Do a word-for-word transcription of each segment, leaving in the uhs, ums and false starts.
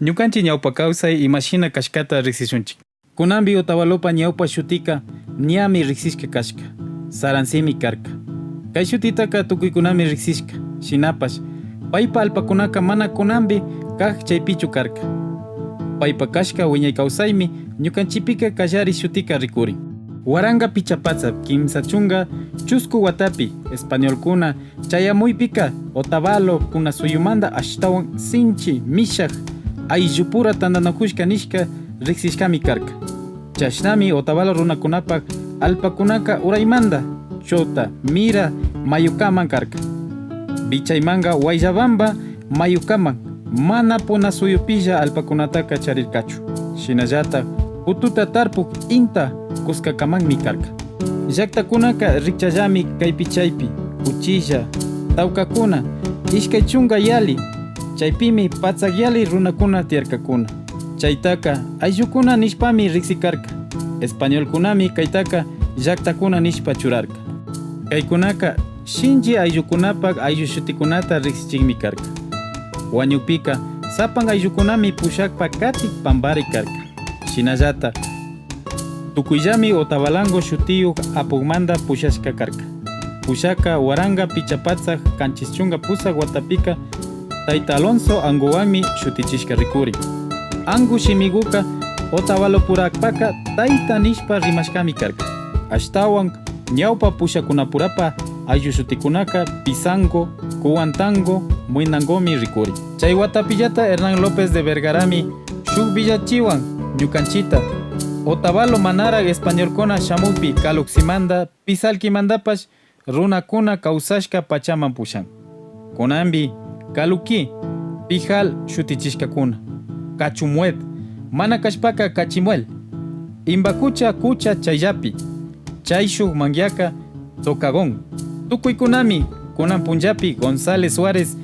Ñukanchik ñawpa kawsay imashina kashkata riksishunchik. Kunanpi Otavalopa ñawpa shutika ñami riksishka kashka, saransimi karka. Kay shutitaka tukuykunami riksishka, shinapash paypa allpakunaka mana kunanpi kak chaypichu karka. Paypa kashka wiñay kawsaymi ñukanchikpika kallari shutika rikurin. Waranka pichapatsak kimsa chunka chusku watapi españolkuna chayamuypika Otavalo Punasuyumanta ashtawan sinchi, mishak, ayllupura tantanakushka nishka riksishkami karka. Chashnami Otavalo runakunapak allpakunaka uraymanta Chota, Mira mayukaman karka. Vichaymanka Wayllabamba mayukaman mana Punasuyupilla allpakunataka charirkachu. Shinallatak Pututa tarpuk Inta kuskakamanmi karka. Llaktakunaka rikchallami kaypi chaypi, uchilla, tawkakuna, ishkay chunka yali, chaypimi patsak yali runakuna tiyarkakuna. Chaytaka ayllukuna nishpami riksikarka. Españolkunami kaytaka llaktakuna nishpa churarka. Kaykunaka shinchi ayllukunapak ayllu shutikunata riksichikmi karka. Wañukpika sapan ayllukunami pushakpa katik pampari karka. Shinallata tukuyllami Otavalango shutiyuk apukmanta pushashka karka. Pushaka waranka pichapatsak kanchischunka pusak watapika tayta Alonso Angowanmi shutichishka rikurin. Ango shimiguka Otavalopurakpaka tayta nishpa rimashkami karka. Ashtawan ñawpa pushakunapurapa ayllu shutikunaka Pisango, Cuantango, Muinangomi rikurin. Chay watapillata Hernán López de Vergarami shuk villachiwan ñukanchita Otavalo manarak españolkuna shamukpi Calocimanta, Pizalquimantapash runakuna kawsashka pachaman pushan. Kunanpi Caluquí, Pijal shutichishkakuna, Cachimuet, mana kashpaka Cachimuel, Imbacucha kucha chayllapi, chayshuk mangyaka Tocagón, tukuykunami kunan punllapi González Suárez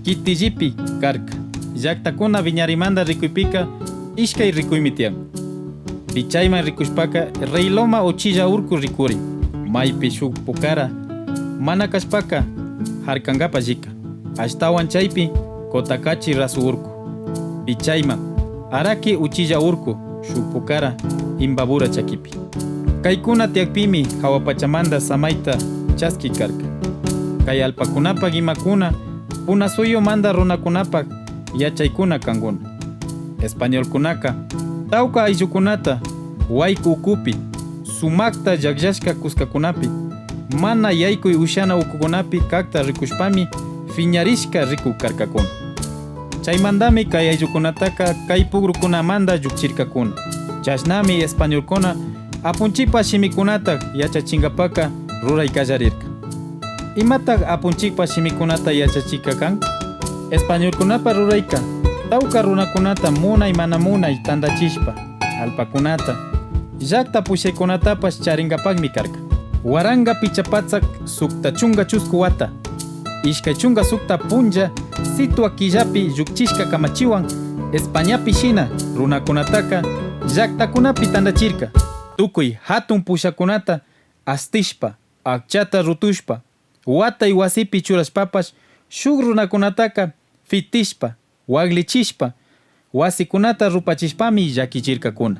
kitillipi karka. Llaktakuna wiñarimanta rikuypika ishkay rikuymi tiyan. Pichayman rikushpaka Rey Loma uchilla urku rikurin, maypi shuk pukara, mana kashpaka Jarcangapa llika, ashtawan chaypi Cotacachi rasu urku. Pichayman Araque uchilla urku, shuk pukara Imbabura chakipi. Kaykuna tiyakpimi hawa pachamanta samayta chaski karka. Kay allpakunapak imakuna Punasuyumanta runakunapak yachaykuna kankuna. Españolkunaka tawka ayllukunata wayku ukupi sumakta llakllashka kuskakunapi, mana yaykuy ushana ukukunapi kakta rikushpami piñarishka rikuk karkakuna. Chaymantami kay ayllukunataka kay pukrukunamanta llukchirkakuna. Chashnami españolkuna apunchikpa shimikunata yachachinkapaka ruray kallarirka. Imatak apunchikpa shimikunata yachachikka kan? Españolkunapa rurayka tawka runakunata munay mana munay tantachishpa, allpakunata, llakta pushaykunatapash charinkapakmi karka. Waranka picha patsak sukta chunka chusku wata, ishkay chunka sukta punlla situa killapi llukchishka kamachiwan Españapi shina runakunataka llaktakunapi tantachirka. Tukuy hatun pushakunata astishpa, akchata rutushpa, watay wasipi churashpapash shuk runakunataka pitishpa, waklichishpa, wasikunata rupachishpami llakichirkakuna.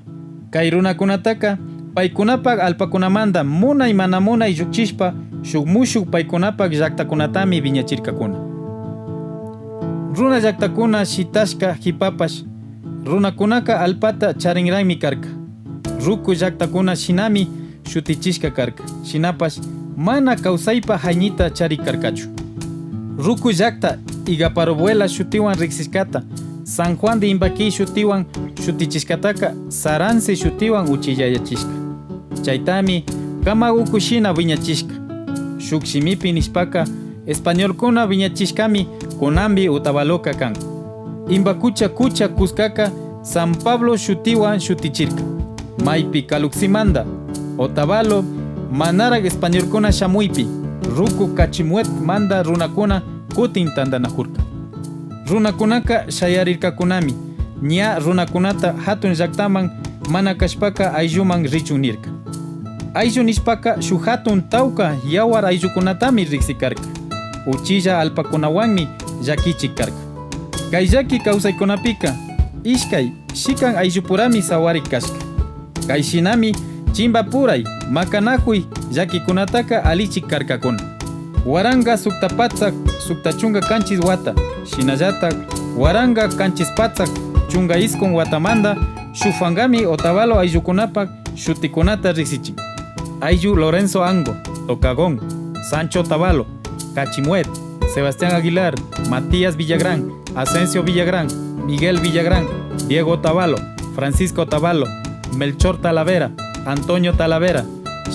Kay runakunataka paykunapak allpakunamanta munay mana munay llukchishpa shuk mushuk paykunapak llaktakunatami wiñachirkakuna. Runa llaktakuna shitashka hipapash runakunaka allpata charinranmi karka. Ruku llaktakuna shinami shutichishka karka. Shinapash mana kawsaypa hayñita charik karkachu. Ruku llakta Igaparobuela shutiwan riksishkata, San Juan de Imbaquí shutiwan shutichishkataka Saransi shutiwan uchillayachishka. Chaytami kamaguku shina wiñachishka. Shuk shimipi nishpaka españolkuna wiñachishkami kunanpi Otavaloka kan. Imbacucha kucha kuskaka San Pablo shutiwan shutichirka. Maypi Caluximanta, Otavalo manarak españolkuna shamuypi, ruku Cachimuetmanta runakuna kutin tantanakurka. Runakunaka shayarirkakunami, ña runakunata hatun llaktaman mana kashpaka aylluman richun nirka. Ayllu nishpaka shuk hatun tawka yawar ayllukunatami riksikarka. Uchilla allpakunawanmi llakichik karka. Kay llaki kawsaykunapika ishkay shikan ayllupurami sawarik kashka. Kay shinami chimbapuray, makanakuy llakikunataka allichik karkakuna. Waranka sukta patsak sukta chunka kanchis wata, shinallatak waranka kanchis patsak chunka iskun watamanta shuk pankami Otavalo ayllukunapak shutikunata riksichin. Ayllu Lorenzo Ango, Tocagón, Sancho Otavalo, Cachimuet, Sebastián Aguilar, Matías Villagrán, Asensio Villagrán, Miguel Villagrán, Diego Otavalo, Francisco Otavalo, Melchor Talavera, Antonio Talavera,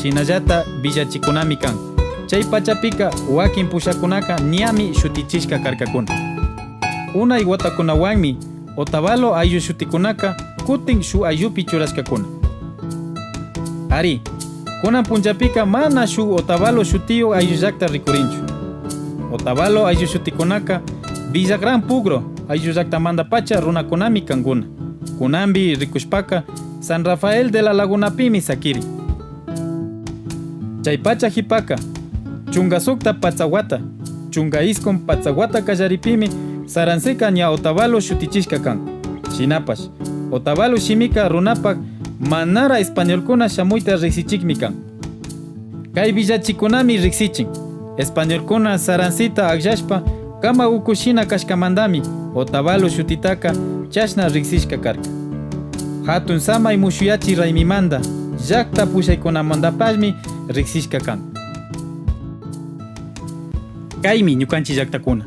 shinallata villachikunami kan. Chay pachapika wakin pushakunaka ñami shutichishka karkakuna. Unay watakunawanmi Otavalo ayllu shutikunaka kutin shuk ayllupi churashkakuna. Ari, kunan punllapika mana shuk Otavalo shutiyuk ayllullakta rikurinchu. Otavalo ayllu shutikunaka Villagrán Pugro ayllullaktamantapacha runakunami kankuna. Kunanpi rikushpaka San Rafael de la Lagunapimi sakirin. Chaypacha kipaka, chunka sukta patsak wata, chunka iskun patsak wata kallaripimi saransika ña Otavalo shutichishka kan. Shinapash, Otavalo shimika runapak manara españolkuna shamuyta riksichikmi kan. Kay villachikunami riksichin, españolkuna saransita akllashpa kamakuku shina kashkamantami Otavalo shutitaka chashna riksishka karka. Hatun samay mushuyachi raymimanta, llakta pushaykunamantapashmi riksishka kan. Kaymi ñukanchik llaktakuna.